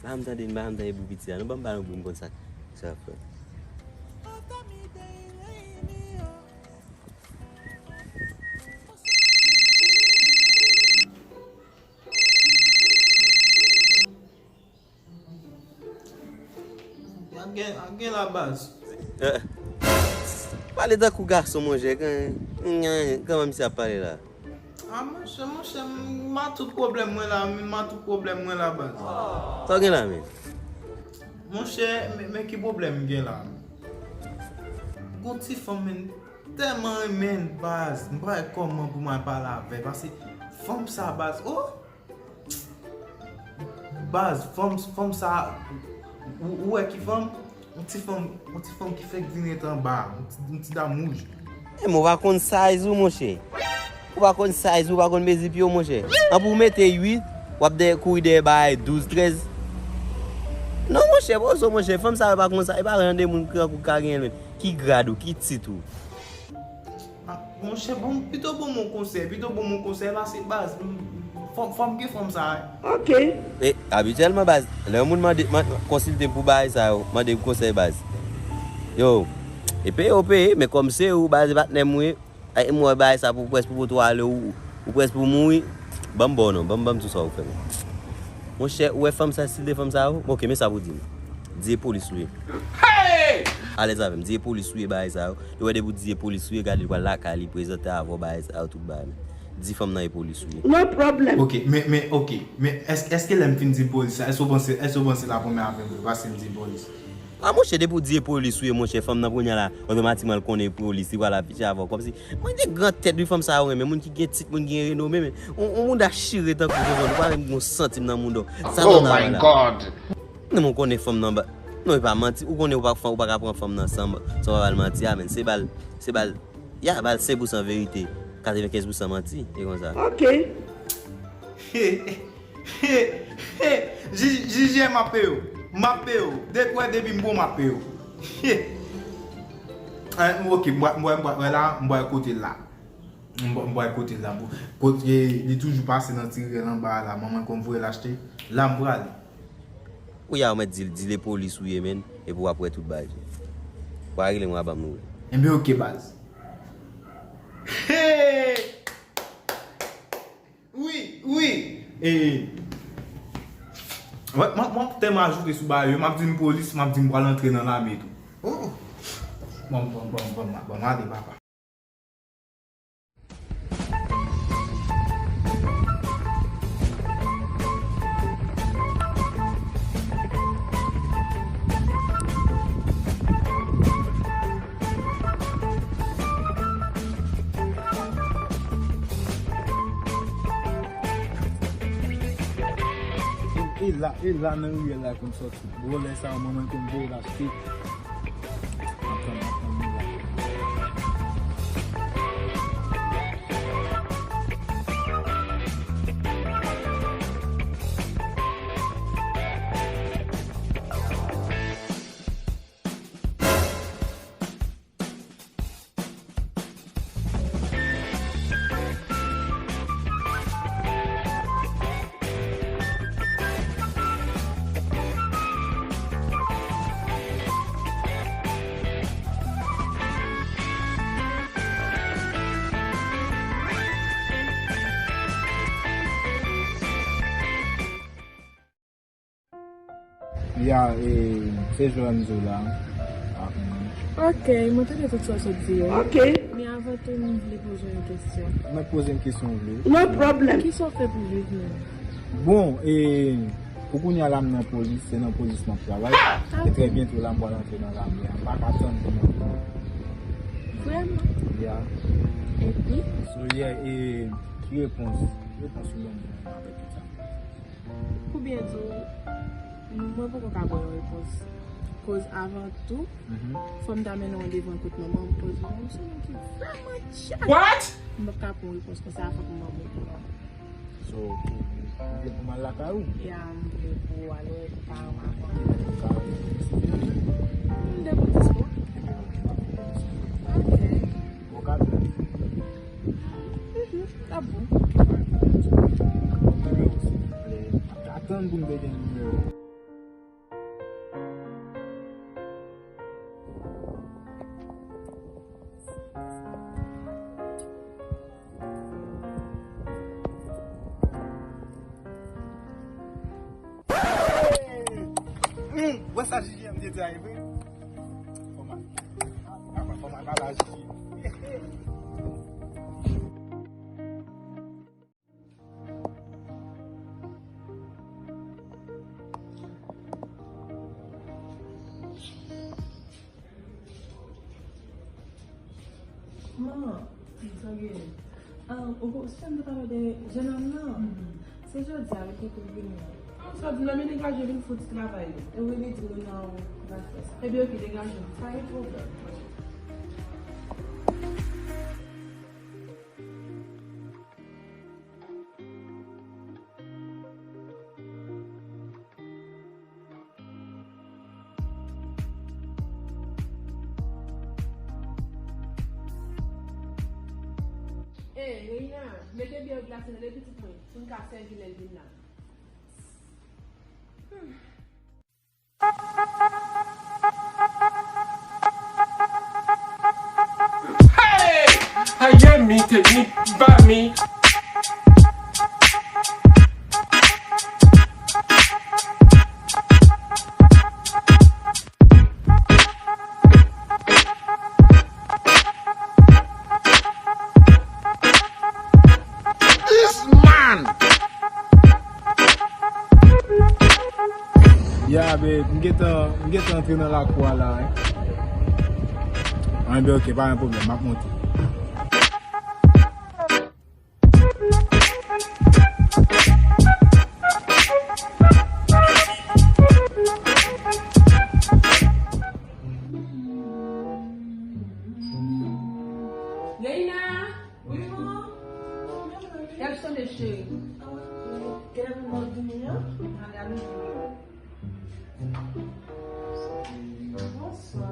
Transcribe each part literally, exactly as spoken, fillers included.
Pa m tande, m pa m tande bri piti a. Non, ban m ba nou bri, m konn sa, sa ap fè. Ap gen, ap gen la baz. Eh, pale tankou gason, monchè. Kòman misye ap pale la? Ah, monchè, monchè, m a tout pwoblèm mwen la, m a tout pwoblèm mwen la, baz. Sa w gen la, men? Monchè, men, men ki pwoblèm m gen la? Gon ti fanm, men, tèlman renmen l, baz. M pa wè kòman pou m al pale avè l, paske fanm sa, baz, oh! Baz, fanm, fanm sa, ou, ou wè ki fanm? Yon ti fanm, yon ti fanm ki fèk vin ret anba, yon ti, yon ti dam wouj. E men w pa konn size ou, monchè. Ou pa konn size ou, ou pa konn mezi pye w, monchè. An pou w mete uit, w ap dèyè, kouri dèyè bagay douz, trèz. Non, monchè, poze w, monchè. Fanm sa yo pa konn sa, e pa jan de moun ki, ki ka genyen l menm. Ki grad ou, ki tit ou? Ah, monchè, bon, pito ban m yon konsèy, pito ban m yon konsèy, paske baz, m, m, fò, fò m gen fanm sa, wi. Ok. E, abityèlman, baz, lè yon moun mande, man-, konsilte m pou bagay sa yo, mande m konsèy, baz. Yo, e peye, ou peye, men kòm se ou, baz, e patnè m ou ye, e m wè bagay sa pou près pou poto ale, ou, ou près pou mouri, ban m ba w non, ban m, ban m di w sa ou fè, non. Monchè, ou wè fanm sa, stil de fanm sa yo? Bon, ok, men sa pou di m. Di e polis ou ye. Hey! Alèz avè m, di e polis ou ye, bagay sa yo. Li wè depi w di e polis ou ye, gade li pral lakay li, prezante avè w, bagay sa yo, tout bagay. Di fanm nan e polis ou ye. No problem. Ok, men, men, ok. Men èske, èske lè m fin di polis la, èske w panse, èske w panse l ap renmen avè m vre, paske m di polis? Ah, monchè, depi w di e polis ou ye, monchè, fanm nan kounye a la, otomatikman l konnen e polis, li pral afiche avè w. Kòmsi, mwen gen gran tèt, wi, fanm sa yo renmen, moun ki gen tit, moun ki gen renome, men yon, yon mouda chire tankou w, ou pa menm gen yon santim nan mouda w. Sa fanm nan la. Non, men w konnen fanm nan ba-, non, e pa manti. Ou konnen ou pa, ou pa ka pran fanm nan san, san w pa ba l manti a, men se ba l, se ba l, ya, ba l senk pousan verite, katrevenkenz pousan manti, e konsa. Ok. Jije, m ap peye w. M ap peye w. Depi w wè, depi m bon, m ap peye w. Eh, ok, m bwa, m bwa, m bwa, wè la, m bwa kote l la. M bwa, m bwa kote l la. Kote li toujou pase nan ti riyèl anba a la. Manman l konn voye l achte. La m prale. Ou ya, ou mèt di l, di l e polis ou ye, menn. Epi w ap wè tout bagay. W a rele mwen, a ban m nouvèl. Enben, ok, baz. Hey! Wi, wi. E, mwen, mwen, mwen tèlman ajoute sou bagay yo, m ap di m polis, m ap di m pral antre nan lame tou. Oh. Bon, bon, bon, bon, bon, ale, papa. E la, e la nan riyèl la konn sòti. Vòlè sa yo, manman l konn voye l achte. Atann, atann, nou la. Ya, e, se Joanzo la. Ah, mm. Ok, mwen tande tout sa w sot di yo. Ok. Men avan tou, mwen vle poze w yon kesyon. Mwen poze m kesyon w vle. No problem. Kisa w fè pou viv menm? Bon, e, pou kounye a la, m nan polis, se nan polis m ap travay. Ah. E trè byento la, m pral antre nan lame a. M pa ka tann pou mwen. Vrèman? Ya. Epi? So, yeah, e, ki repons, ki repons ou ban mwen avèk tout sa? Pou byen di w, mwen poko ka ba w yon repons. Koz avan tou, mhm, fò m ta mennen w devan kot manman m, koz manman m se yon moun ki vrèman tchak. What? M p ap ka pran yon repons konsa, fòk m ba w moun pou manman. So, ou, ou vle pou m al lakay ou? Ya, m vle pou w al wè paran m avan. M depi dispo. Ok. Bon, ka vle. Mhm, ta bon. Nimewo, silvouplè. Atann pou m te gen nimewo. Te di a vre. Fò m al, fò m al pataje. Manman, sa gen? Ah, ou, ou, se m te pale de jennonm nan. Se jodi a, li te tou vini an. Ah, sa di nan men degaje vin fout ti travay li. E wi, li di nou nan ou va fè sa. Ebyen, oke, degaje m. Pa gen pwoblèm. Ey, Reina, mete byè glase nan de pitit mwen, pou n ka sèvi lè l vin la. Hey! Aye mi te mi ba mi. This man! Ya, babe, m gentan, m gentan antre nan lakou a la, wi. Anben, oke, pa gen pwoblèm, m ap monte. Reina! Wi, man. Gade sou mesye. Gade mwen dòmi an. Ale, ale. Bonswa.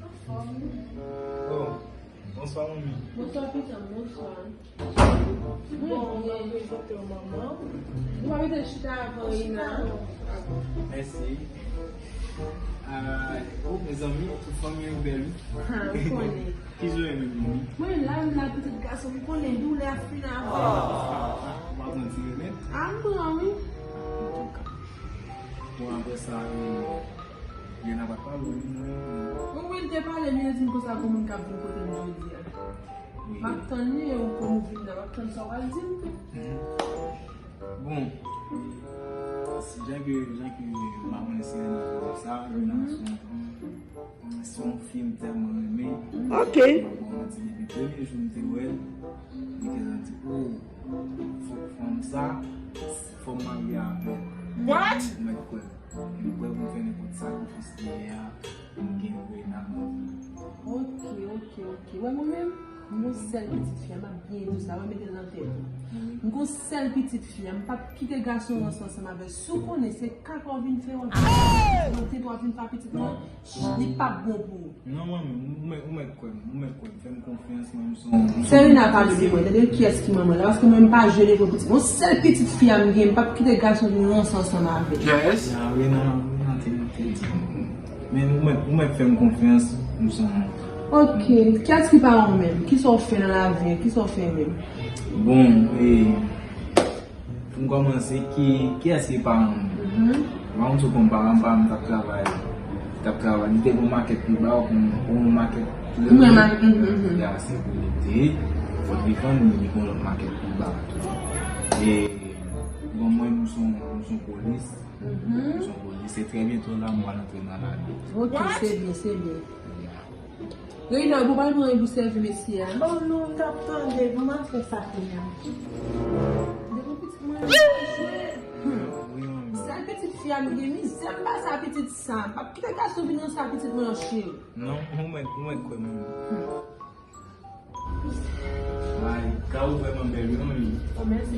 Anfòm? Oh, bonswa, manmi. Bonswa, pitit, bonswa. Bon, mwen prezante w manman. Ou pa mete chita avan, Reina. Mèsi. Ah, oh, mezanmi, tout fanmi an bèl, wi. Ha, m konnen. Ki jan w ye menm, manmi? Mwen la, m la, pitit gason, m konnen doulè ap fin avè m. Ou pa pran ti remèd? A, m pran, wi. Antouka. Bon, apre sa, e, Liana pa t pale w, wi, mwen. Wi, wi, l te pale, li di m konsa gon moun k ap vin kote m jodi a. Wi. M ap tann li, e ou konn ou vin la, m ap tann sa w pral di m tou. Mhm. Bon, jan ke, jan ke m pa konnen si Liana konnen sa, Liana se yon, se yon fi m tèlman renmen. Ok. M pa pran manti, depi premye jou m te wè l, m te santi, oh, fòk fanm sa, fò m marye avè l. What? Ou mèt kwè. M prè pou m fè nenpòt sakrifis li ye a, pou m gen Reina nan vi m. Ok, ok, ok. Wè mwen menm, m gon sèl pitit fi a, m ap byen di w sa, wè mete l nan tèt ou. M gon sèl pitit fi a, m p ap kite gason ranse ansanm avè l. Si w konnen se kaka w vin fè w ap fè pitit mwen, tete w ap vin fè pitit mwen, li p ap bon pou ou. Non, manmi, ou mèt, ou mèt kwè m, ou mèt kwè m, fè m konfyans, mwen, m se yon... Serena pa vle mwen, tande kiyès ki manman la, paske mwen, m pa jwe devan pitit mwen. Yon sèl pitit fi a m gen, m p ap kite gason vin ranse ansanm avè l. Yes. Ya, Rena, Rena te, te di m. Men ou mèt, ou mèt fè m konfyans, m se yon... Ok, kiyès ki paran w menm? Kisa w fè nan lavi a? Kisa w fè menm? Bon, e, pou m kòmanse, ki, kiyès ki paran m? Mhm. Paran m, sou kòm paran m, paran m t ap travay, t ap travay. Li te gon makèt pi ba, ou konn, gon makèt lè mwen, mhm, mhm, ya, se pou li te, fòk li fann, li gon lòt makèt pi ba tou. E, bon, mwen, m se yon, m se yon polis. Mhm. M se yon polis. Se trè byento la, m pral antre nan lame. Ok, se byen, se byen. Ya. Reina, ou pa pral pran yon pou sèvi mesye a? Oh non, m t ap tande, bon, m ap fè sa kounye a. Depi pitit mwen, hmm. Wi, manmi. Sèl pitit fi a m gen, mizè m pase a pitit sa. M p ap kite gason vin ranse a pitit mwen, non, cheri. Non, ou mèt, ou mèt kwè m. Hmm. Ay, ka ou vrèman bèl, wi, manmi. Oh, mèsi.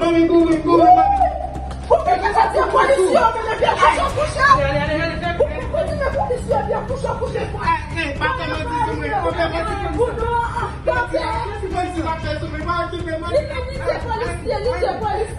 Manmi, kouri, kouri, manmi. Ou genlè di polis yo genlè fè kouche, kouche. Ou genlè di polis yo fè kouche, kouche. Li menm li se polisye, li se polisye.